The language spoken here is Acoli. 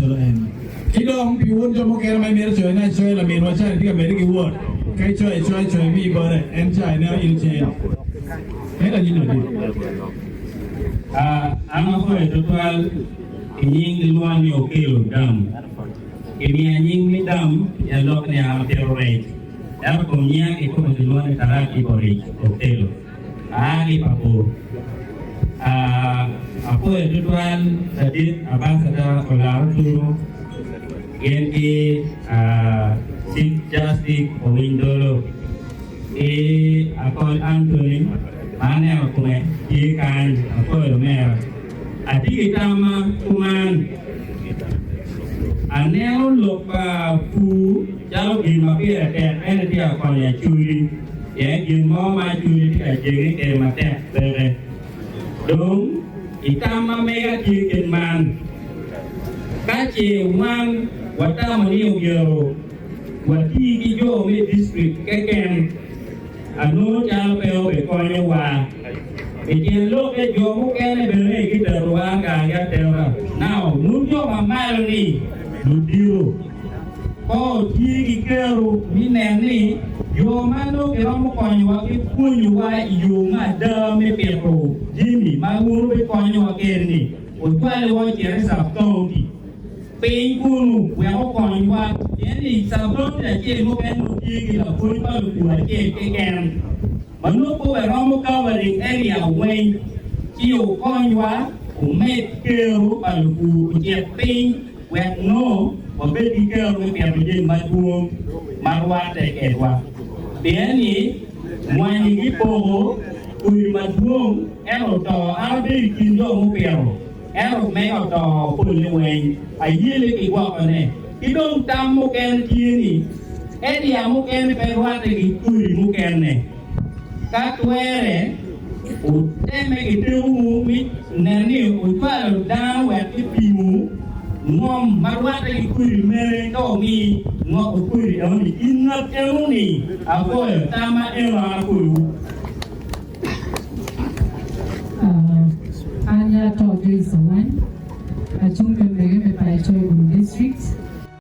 macalo en. Ki dong pi wun jo mukene ma imito coyone acoya laminwa ca-ni tye ka medde ki wot, ka icoyo acoya coyo imi bote, en ca ineno in icen. Ento anyim ladit. An apwoyo tutwal i nying gilwonga ni Okello Dam. Kimiya nying me Dam pien lok ni an apito rec. Ento kom nyinga kikome gilwonga ni Tarak Iboric Okello. Aa ki i Papur. Apwoyo tutwal ladit Ambassador Olaro Turu gin ki Chief Justice Owiny Dolo ki Akol Anthony ma aneno kome tye kany. Apwoyo omera. Atye ki tamma kuman, aneno lok pa pur calo gin ma pire tek ento tye ka konyo Acholi pien gin mo ma Acholi tye ka jenge kwede matek peke. Dong i tam ma mega tye kit man, ka ce wan watamo ni omyero wati ki jo me distrik keken, Anongo calo pe obikonyowa. I tyen lokke, jo mukene bene giterowa gangi atera. Now, wun jo ma malo ni ludito, pe wutye ki kero me neno ni jo ma nongo giromo konyowa ki pwonyowa i yo me ada me pito jami ma wun wubikonyowa kwede-ni, wucwalowa ocit i sub-county. Piny kunu wek okonywa, pien i cabit acel mukene nongo tye ki lapwony pa lupur acel keken ma nongo pe waromo covering area weng, ci wukonywa wumed kero pa lupur ocit piny wek nongo wabed ki kero me pito jami madwong ma rwatte kedwa. Pien ni mwanyi gipoko kodi madwong ento to an abedo i kin jo mupito. Ento mega oto polle weng, ayelle ki gwokone. Ki dong tam mukene tye ni, area mukene pe rwatte ki kodi mukene. Ka twere, wutemme ki tekowu me neno ni wucwalo dano wek gipimwu ngom ma rwatte ki kodi mene ka wumi ngoko kodi enoni. I ngat enoni, apwoyo tam ma eno an apwoyowu.